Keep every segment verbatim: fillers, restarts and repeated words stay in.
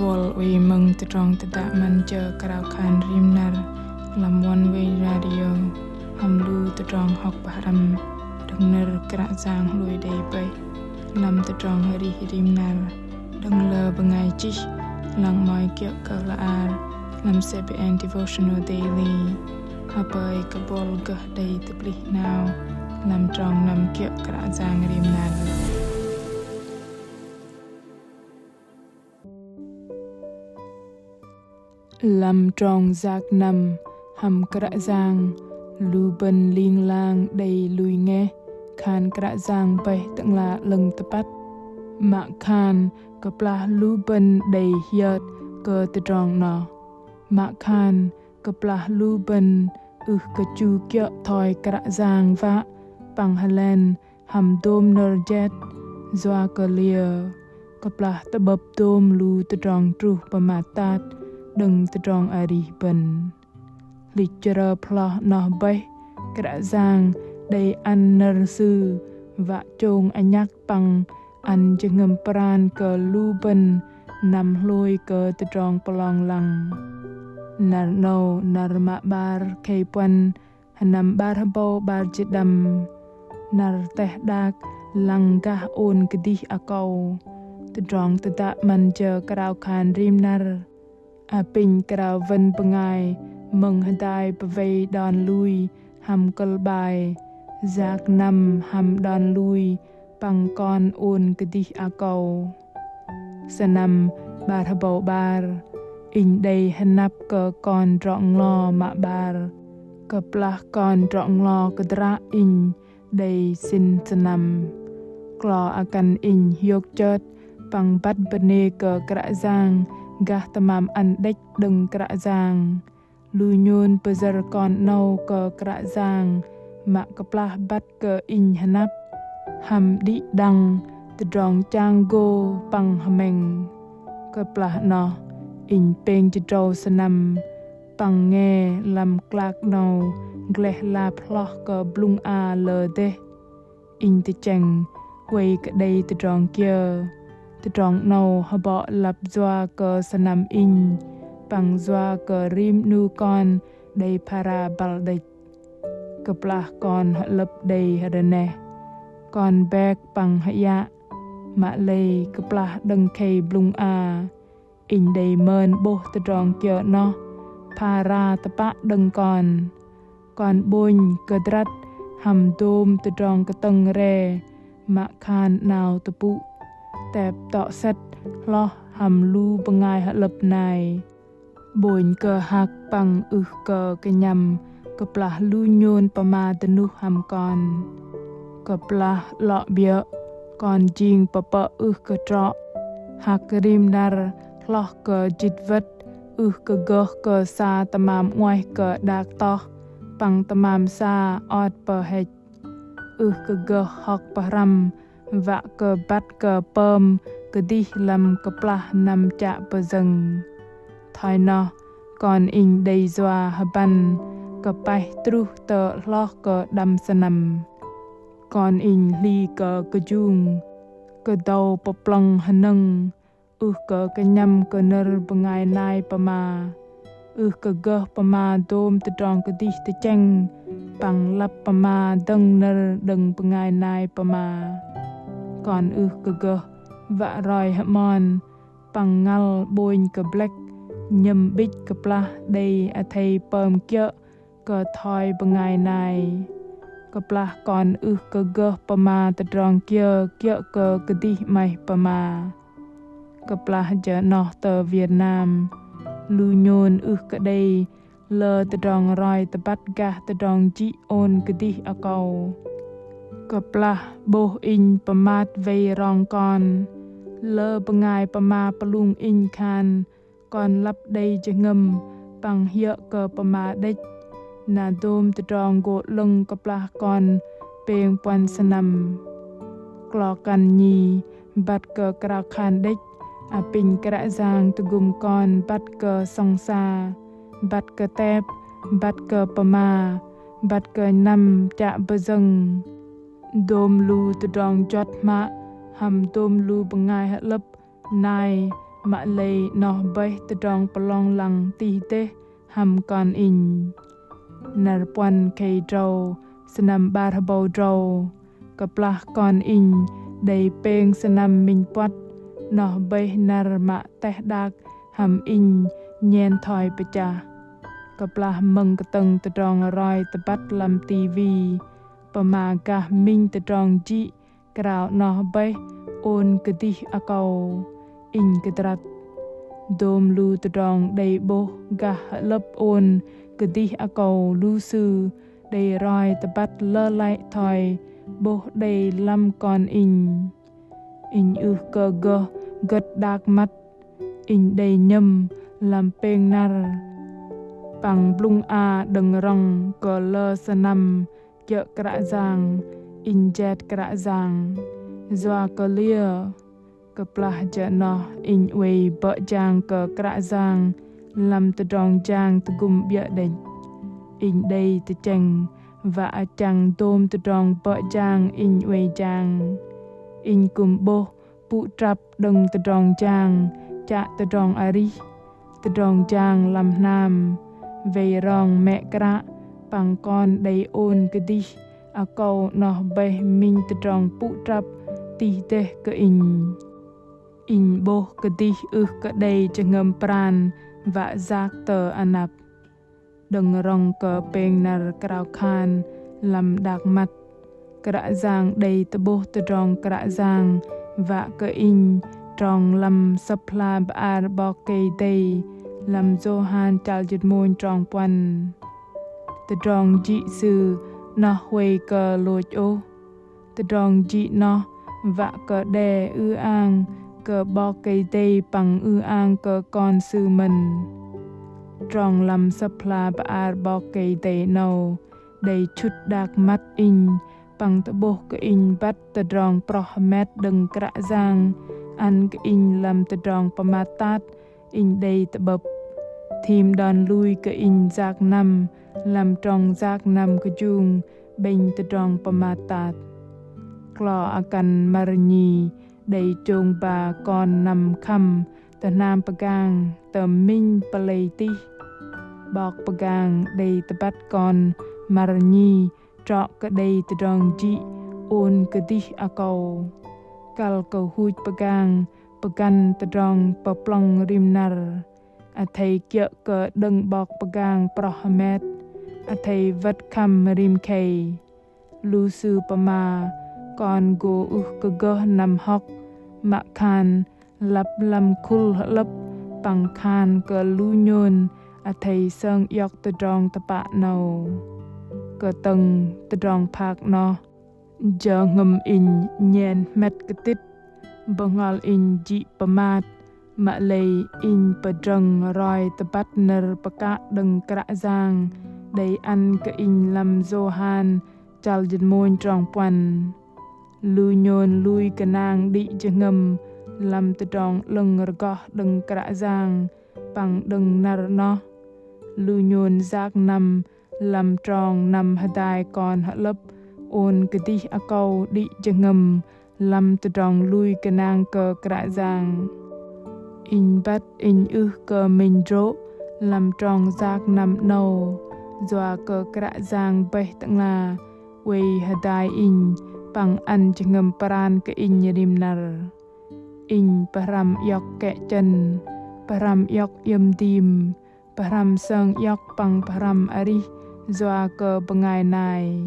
Buăl oei mơ̆ng tơdrong tơdă 'Măn Jơ Krao Khan Rim Năr lăm One Way Radio hăm lu tơdrong hŏk pơhrăm đơ̆ng nơ̆r Kră Yang hlôi đei bơih lăm tơdrong arih rim năr đơ̆ng lơ bơngai chih lăng 'mơ̆i kiơ̆ kơ hla ar lăm C B N Devotional Daily. Hơpơi kơ buăl gơh đei tơplih 'nao lăm trong năm kiơ̆ Kră Yang rim năr. Lăm trong yak năm hăm Kră Yang, lu bơ̆n ling lang đei lui ngeh khan Kră Yang bơih Tơ'ngla 'lơ̆ng tơpăt. Mă khan kơplah lu bơ̆n đei hiơt kơ tơdrong 'noh. Mă khan kơplah lu bơ̆n ưh kơ chu kiơ̆ thoi Kră Yang wă păng hơlen hăm dôm nơ̆r jet yua kơ liơ kơplah tơ'bơ̆p dôm lu tơdrong truh pơmat tat đơ̆ng tơdrong arih bơ̆n. Hlĭch chrơp hloh 'noh bơih, Kră Yang đei ăn nơ̆r Sư wă chông anhăk păng ăn jơhngơ̆m pran kơ lu bơ̆n năm hlôi kơ tơdrong pơlong lăng. Năr 'nâu năr mă 'bar khei puăn, sơnăm 'bar hơbâu 'bar jĭt đăm. Năr teh đak lăng gah ôn kơdih akâu. Tơdrong tơdă 'Măn Jơ Krao Khan Rim Năr. Apinh krao wơ̆n bơngai mơ̆ng hơdai pơwei đon lui hăm kơ̆l 'bai, yak năm hăm đon lui păng kon ôn kơdih akâu. Sơnăm 'bar hơbâu 'bar, inh đei hơnăp kơ kon drŏ-nglo mă 'bar. Kơplah kon drŏ-nglo kơdră inh đei sĭn sơnăm. Klo akăn inh hiôk chơt păng băt bơnê kơ Kră Yang gah tơmam ăn đĕch đơ̆ng Kră Yang. Lu nhôn pơyơ̆r kon 'nâu kơ Kră Yang mă kơplah băt kơ inh hơnăp hăm đĭ đăng tơdrong chang gô păng hơmĕng. Kơplah 'noh inh pêng jĭt tơdrâu sơnăm păng nge lăm klak 'nâu gleh lap hloh kơ blŭng a lơ dêh. Inh tơchĕng huay kơ đei tơdrong kiơ. Tơdrong 'nâu hơbŏ lăp yua kơ sơnăm inh păng yua kơ rim 'nu kon đei phara băl đĕch. Kơplah kon hơ'lơ̆p đei hơrơneh, kon bek păng hơyă, mă lei kơplah đơ̆ng khei blŭng a, inh đei mơn 'bôh tơdrong kiơ 'noh phara tơpă đơ̆ng kon. Kon 'bônh kơdrăt hăm dôm tơdrong kơtơ̆ng re mă khan 'nao tơpŭ, tep tŏ sĕt hloh hăm lu bơngai hơ'lơ̆p nai. 'Bônh kơ hăk păng ưh kơ kơnhăm kơplah lu nhôn pơma dơnuh hăm kon. Kơplah 'lŏ 'biơ̆, kon jing pơpơ̆ ưh kơ trŏ. Hăk rim năr hloh kơ jĭt wơ̆t, ưh kơ gơh kơ sa tơmam 'nguaih kơ đak toh, păng tơmam sa ot pơhĕch. Ưh kơ gơh hŏk pơhrăm wă kơ băt kơ pơm kơdih lăm kơplah năm chă pơjơ̆ng. Thoi noh, kon inh đei yua hơbăn kơpaih truh tơ hloh kơ đăm sơnăm. Kon inh hli kơ kơjung, kơdâu pơplơ̆ng hơnơ̆ng, ưh kơ kơnhăm kơ nơ̆r bơngai nai pơma. Ưh kơ gơh pơma dôm tơdrong kơdih tơchĕng păng lăp pơma dơ̆ng nơ̆r đơ̆ng bơngai nai pơma. Kon ưh kơ gơh wă roi hơmon păng ngăl 'bônh kơ blĕk, nhơ̆m 'bĭch kơplah đei athei pơm kiơ̆ kơ thoi bơngai nai. Kơplah kon ưh kơ gơh pơma tơdrong kiơ kiơ̆ kơ kơdih 'maih pơma. Kơplah jơ 'noh tơ Việt Nam, lu nhôn ưh kơ đei lơ tơdrong roi tơbăt gah tơdrong jĭ ôn kơdih akâu. Kơplah 'bôh inh pơmat wei rong kon, lơ bơngai pơma pơlung inh khan kon lăp đei jơhngơ̆m păng hiơ̆ kơ pơma đĕch, na dôm tơdrong gô 'lơ̆ng kơplah kon pêng puăn sơnăm. Klo kăn nhi băt kơ krao khan đĕch, apinh Kră Yang tơgŭm kon băt kơ sŏng sa, băt kơ tep, băt kơ pơma, băt kơ năm chă pơjơ̆ng. Dôm lu tơdrong juăt hmă hăm dôm lu bơngai hơ'lơ̆p nai mă lei 'noh bơih tơdrong pơlong lăng tih dêh hăm kon inh. Năr puăn khei drâu, sơnăm 'bar hơbâu drâu, kơplah kon inh đei pêng sơnăm minh puăt, 'noh bơih năr mă teh đak hăm inh nhen thoi pơchah. Kơplah mơ̆ng kơtơ̆ng tơdrong roi tơbăt lăm tivi, pơma gah minh tơdrong jĭ krao 'noh bơih ôn kơdih akâu. Inh kơdrăt. Dôm lu tơdrong đei 'bôh gah hơ'lơ̆p ôn kơdih akâu lu sư đei roi tơbăt lơlăi thoi 'bôh đei lăm kon inh. Inh ưh kơ gơh gơ̆t đak măt. Inh đei nhơ̆m lăm pêng năr. Păng blŭng a đơ̆ng rŏng kơ lơ sơnăm jơ̆ Kră Yang, inh jet Kră Yang. Yua kơ liơ? Kơplah jơ̆ noh inh oei bơ̆ jang kơ Kră Yang lăm tơdrong jang tơgŭm 'biơ̆ đĕch. Inh đei tơchĕng wă achăng dôm tơdrong bơ̆ jang inh oei jang. Inh kư̆m 'bôh pŭ trăp đơ̆ng tơdrong jang chă tơdrong arih, tơdrong jang lăm hnam, wei rong mĕ kră păng kon đei ôn kơdih akâu 'noh bơih minh tơdrong pŭ trăp tih dêh kơ inh. Inh 'bôh kơdih ưh kơ đei jơhngơ̆m pran wă yak tơ anăp. Đơ̆ng rŏng kơ pêng năr krao khan lăm đak măt, Kră Yang đei tơ'bôh tơdrong Kră Yang wă kơ inh trong lăm Sơ̆p hla bơar 'Bok Kei-Dei lăm Yôhan chăl jĭt mônh trong puăn. Tơdrong jĭ Sư 'noh huay kơ lôch ôh. Tơdrong jĭ 'noh wă kơ đe ư-ang kơ 'Bok Kei-Dei păng ư-ang kơ kon Sư mơ̆n. Trong lăm Sơ̆p hla bơar 'Bok Kei-Dei 'nâu đei chŭt đak măt inh păng tơ'bôh kơ inh băt tơdrong proh hơmet đơ̆ng Kră Yang ăn kơ inh lăm tơdrong pơmat tat inh đei tơ'bơ̆p. Thim đon lui kơ inh yak năm lăm trong yak năm kơjung 'bĕnh tơdrong pơmat tat. Klo akăn măr nhi đei chông ba kon năm khăm tơ hnam pơgang tơ minh pơlei tih. 'Bok pơgang đei tơbăt kon măr nhi trŏ kơ đei tơdrong jĭ ôn kơdih akâu. Kăl kơ huch pơgang pơgăn tơdrong pơplŏng rim năr. Athei kiơ̆ kơ đơ̆ng 'bok pơgang proh hơmet, athei wơ̆t khăm rim khei. Lu sư pơma, kon gô ưh kơ gơh năm hŏk, mă khan lăp lăm khul hơ'lơ̆p păng khan kơ lu nhôn athei sơng iŏk tơdrong tơpă 'nâu. Kơtơ̆ng tơdrong phak 'noh, jơhngơ̆m inh nhen hmet kơtĭt, bơhngol inh jĭ pơmat, mă lei inh pơdrơ̆ng roi tơbăt nơ̆r pơkă đơ̆ng Kră Yang đei ăn kơ inh lăm Yôhan chăl jĭt mônh trong puăn. Lu nhôn lui gơnang đĭ jơhngơ̆m lăm tơdrong 'lơ̆ng rơgoh đơ̆ng Kră Yang păng đơ̆ng năr 'noh. Lu nhôn yak năm lăm trong năm hơdai kon hơ'lơ̆p ôn kơdih akâu đĭ jơhngơ̆m lăm tơdrong lui gơnang kơ Kră Yang. Inh băt inh ưh kơ minh drô̆ lăm trong yak năm 'nâu, yua kơ Kră Yang bơih Tơ'ngla oei hơdai inh păng ăn jơhngơ̆m pran kơ inh rim năr. Inh pơhrăm iŏk kĕ chơ̆n, pơhrăm iŏk iĕm dim, pơhrăm sơng iŏk păng pơhrăm arih yua kơ bơngai nai.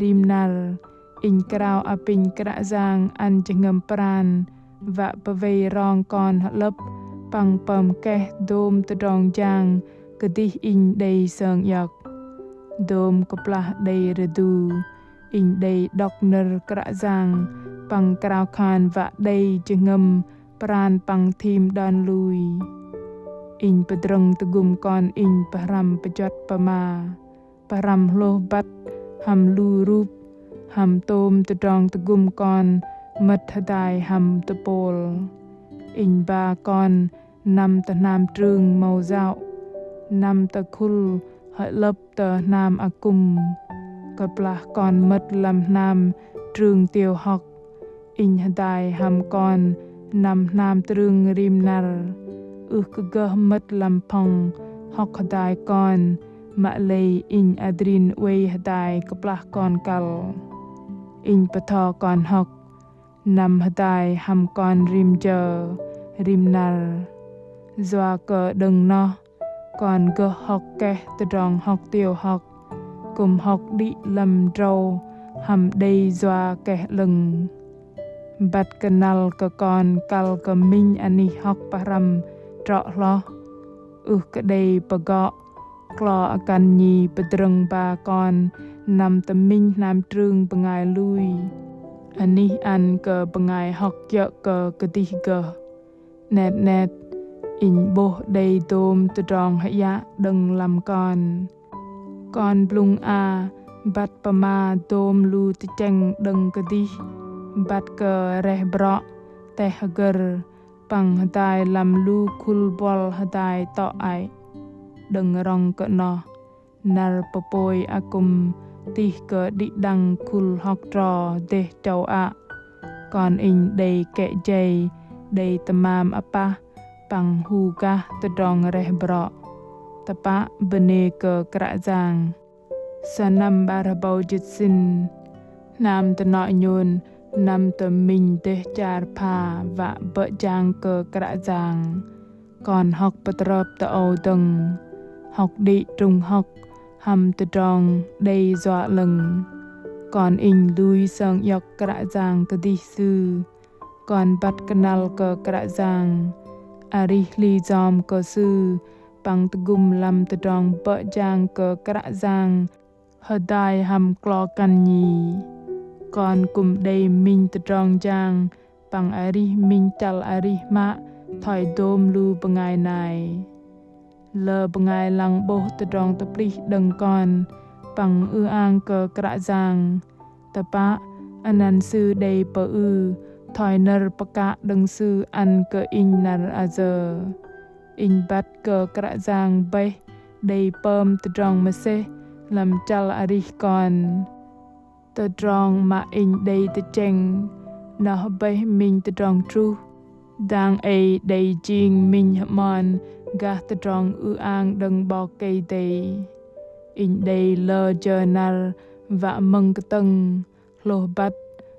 Rim năr, inh krao apinh Kră Yang ăn jơhngơ̆m pran, wă pơwei rong kon hơ'lơ̆p păng pơm keh dôm tơdrong jang kơdih inh đei sơng iŏk. Dôm kơplah đei rơdu, inh đei đŏk nơ̆r Kră Yang păng krao khan wă đei jơhngơ̆m pran păng thim đon lui. Inh pơdrơ̆ng tơgŭm kon inh pơhrăm pơjuăt pơma, pơhrăm hlôh băt hăm lu rup, hăm tôm tơdrong tơgŭm kon mơ̆t hơdai hăm tơpôl. Inh ba kon năm tơ hnam trưng mâu dao, năm tơ khul hơ'lơ̆p tơ hnam akŭm. Kơplah kon mơ̆t lăm hnam trưng tiểu học, inh hơdai hăm kon năm hnam trưng rim năr, ưh kơ gơh mơ̆t lăm phŏng hŏk hơdai kon, mă lei inh adrin oei hơdai kơplah kon kăl. Inh pơtho kon hŏk năm hơdai hăm kon rim jơ, rim năr. Yua kơ đơ̆ng noh, kon gơh hŏk keh tơdrong hŏk tiô hŏk, kư̆m hŏk đĭ lăm drâu hăm đei yua keh 'lơ̆ng. Băt kơnăl kơ kon kăl kơ minh anih hŏk pơhrăm trŏ hloh, ưh kơ đei pơgŏ klo akăn nhi pơdrơ̆ng ba kon năm tơ minh hnam trưng bơngai lui. Anih ăn kơ bơngai hŏk kiơ̆ kơ kơdih gơh. 'Net 'net, inh 'bôh đei dôm tơdrong hơiă đơ̆ng lăm kon. Kon blŭng a băt pơma dôm lu tơchĕng đơ̆ng kơdih, băt kơ reh brŏ, teh hơgơ̆r, păng hơdai lăm lu khul buăl hơdai tŏ ai. Đơ̆ng rŏng kơ noh, năr pơpôi akŭm tih kơ đĭ đăng khul hŏk tro dêh châu Á. Kon inh đei kĕ jei, đei tơmam apah, păng hu gah tơdrong reh brŏ. Tơpă bơnê kơ Kră Yang. Sơnăm 'bar hơbâu jĭt sĭn, hnam tơnŏ nhôn năm tơ minh dêh char pha wă bơ̆ jang kơ Kră Yang. Kon hŏk pơtrơp tơ âu dơ̆ng, hŏk đĭ trŭng hŏk hăm tơdrong đei yua 'lơ̆ng. Kon inh lui sơng iŏk Kră Yang kơdih Sư. Kon băt kơnăl kơ Kră Yang, arih hli yom kơ Sư, păng tơgŭm lăm tơdrong bơ̆ jang kơ Kră Yang hơdai hăm klo akăn nhi. Kon kư̆m đei minh tơdrong jang păng arih minh chăl arih mă thoi dôm lu bơngai nai. Lơ bơngai lăng 'bôh tơdrong tơplih đơ̆ng kon păng ư-ang kơ Kră Yang. Tơpă, anăn sư đei pơư thoi nơ̆r pơkă đơ̆ng Sư ăn kơ inh năr ayơ. Inh băt kơ Kră Yang bơih đei pơm tơdrong mơsêh lăm chăl arih kon. Tơdrong mă inh đei tơchĕng noh bơih minh tơdrong truh. Dang ei đei jing minh hơmon gah tơdrong ư-ang đơ̆ng 'Bok Kei-Dei. Inh đei lơ jơ năr wă mơ̆ng kơtơ̆ng, hlôh băt,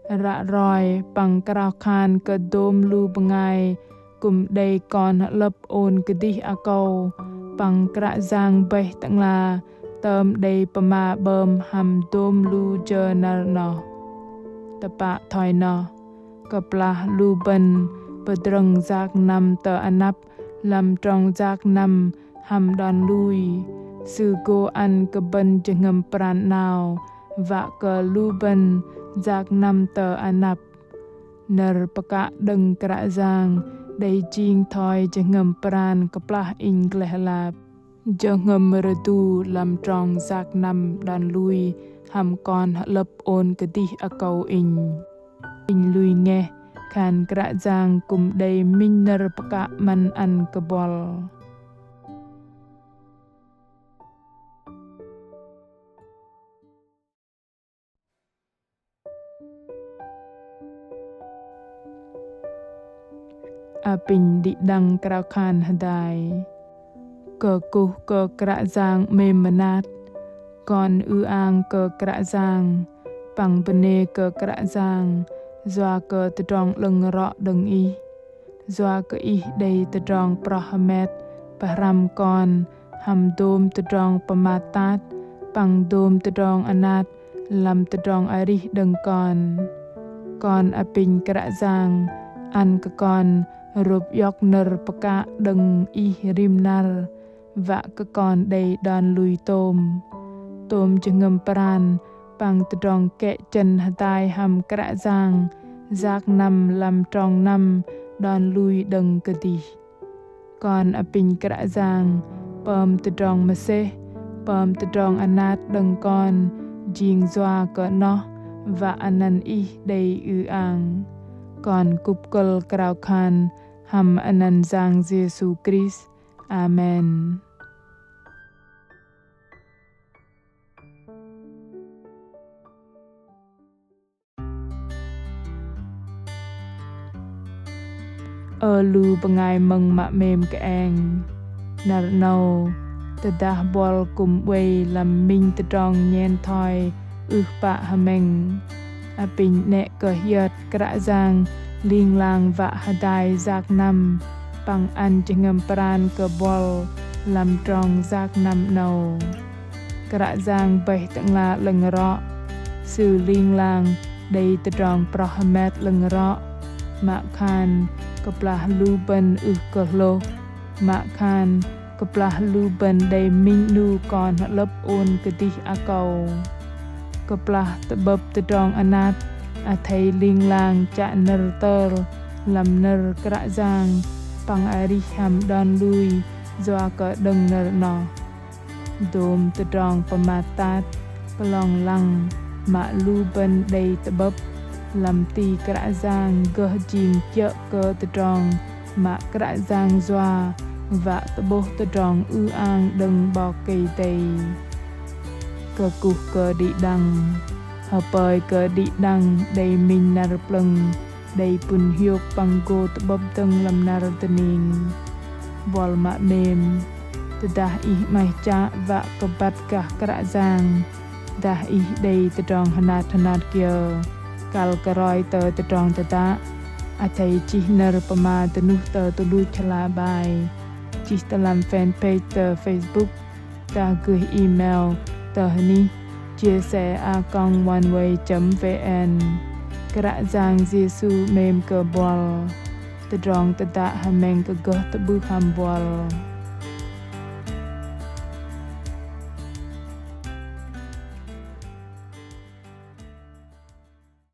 ră roi păng krao khan kơ dôm lu bơngai kư̆m đei kon hơ'lơ̆p ôn kơdih akâu, păng Kră Yang bơih Tơ'ngla tơm đei pơma 'bơm hăm dôm lu jơ năr noh. Tơpă thoi noh, kơplah lu bơ̆n pơdrơ̆ng yak năm tơ anăp lăm trong yak năm hăm đon lui, Sư gô ăn kơ bơ̆n jơhngơ̆m pran 'nao, wă kơ lu bơ̆n yak năm tơ anăp. Nơ̆r pơkă đơ̆ng Kră Yang đei jing thoi jơhngơ̆m pran kơplah inh gleh lap. Jơhngơ̆m rơdu lăm trong yak năm đon lui hăm kon hơ'lơ̆p ôn kơdih akâu inh. Inh lui ngeh khan Kră Yang kư̆m đei minh nơ̆r pơkă 'măn ăn kơ buăl. Apinh đĭ đăng krao khan hơdai. Kơkuh kơ Kră Yang 'mêm mơnat. Kon ư-ang kơ Kră Yang, păng bơnê kơ Kră Yang yua kơ tơdrong 'lơ̆ng rŏ đơ̆ng Ih. Yua kơ Ih đei tơdrong proh hơmet pơhrăm kon hăm dôm tơdrong pơmat tat păng dôm tơdrong anat lăm tơdrong arih đơ̆ng kon. Kon apinh Kră Yang ăn kơ kon rôp iŏk nơ̆r pơkă đơ̆ng Ih rim năr, wă kơ kon đei đon lui tôm. Tôm jơhngơ̆m pran păng tơdrong kĕ chơ̆n hơdai hăm Kră Yang yak năm lăm trong năm đon lui đơ̆ng kơdih. Kon apinh Kră Yang pơm tơdrong mơsêh, pơm tơdrong anat đơ̆ng kon jing yua kơ noh wă anăn Ih đei ư-ang. Kon kŭp kơ̆l krao khan hăm anăn Yang Yêsu Krist. Amen. Ơ lu bơngai mơ̆ng mă 'mêm kơeng. Năr 'nâu, tơdah buăl kư̆m oei lăm minh tơdrong nhen thoi ưh pă hơmĕng, apinh 'nĕ kơ hiơt Kră Yang ling lang wă hơdai yak năm păng ăn jơhngơ̆m pran kơ buăl lăm trong yak năm 'nâu. Kră Yang bơih Tơ'ngla 'lơ̆ng rŏ, Sư ling lang đei tơdrong proh hơmet 'lơ̆ng rŏ, mă khan kơplah lu bơ̆n ưh kơ hlôh, mă khan kơplah lu bơ̆n đei minh 'nu kon hơ'lơ̆p ôn kơdih akâu. Kơplah tơ'bơ̆p tơdrong anat, athei ling lang chă nơ̆r tơl lăm nơ̆r Kră Yang păng arih hăm đon lui yua kơ đơ̆ng nơ̆r 'noh. Dôm tơdrong pơmat tat, pơlong lăng mă lu bơ̆n đei tơ'bơ̆p lăm ti Kră Yang gơh jing kiơ̆ kơ tơdrong mă Kră Yang yua wă tơ'bôh tơdrong ư-ang đơ̆ng 'Bok Kei-Dei. Kơkuh kơ đĭ đăng, hơpơi kơ đĭ đăng đei minh năr plơ̆ng đei pŭn hiôk păng gô tơ'bơ̆p dơ̆ng lăm năr dơning. Buăl mă 'mêm, tơdah ih 'maih chă wă kơ băt gah Kră Yang, dah ih đei tơdrong hơnat hơnat kiơ kăl kơ roi tơ tơdrong tơdă, athei chih nơ̆r pơma dơnuh tơ tuch luch hla bơar, chih tơ lăm fanpage tơ Facebook, dah gơih email tơ hơnih chia sẻ a còng oneway chấm vn. Kră Yang Yêsu 'mêm kơ buăl. Tơdrong tơdă hơmĕng kơ gơh tơ'bưh hăm buăl.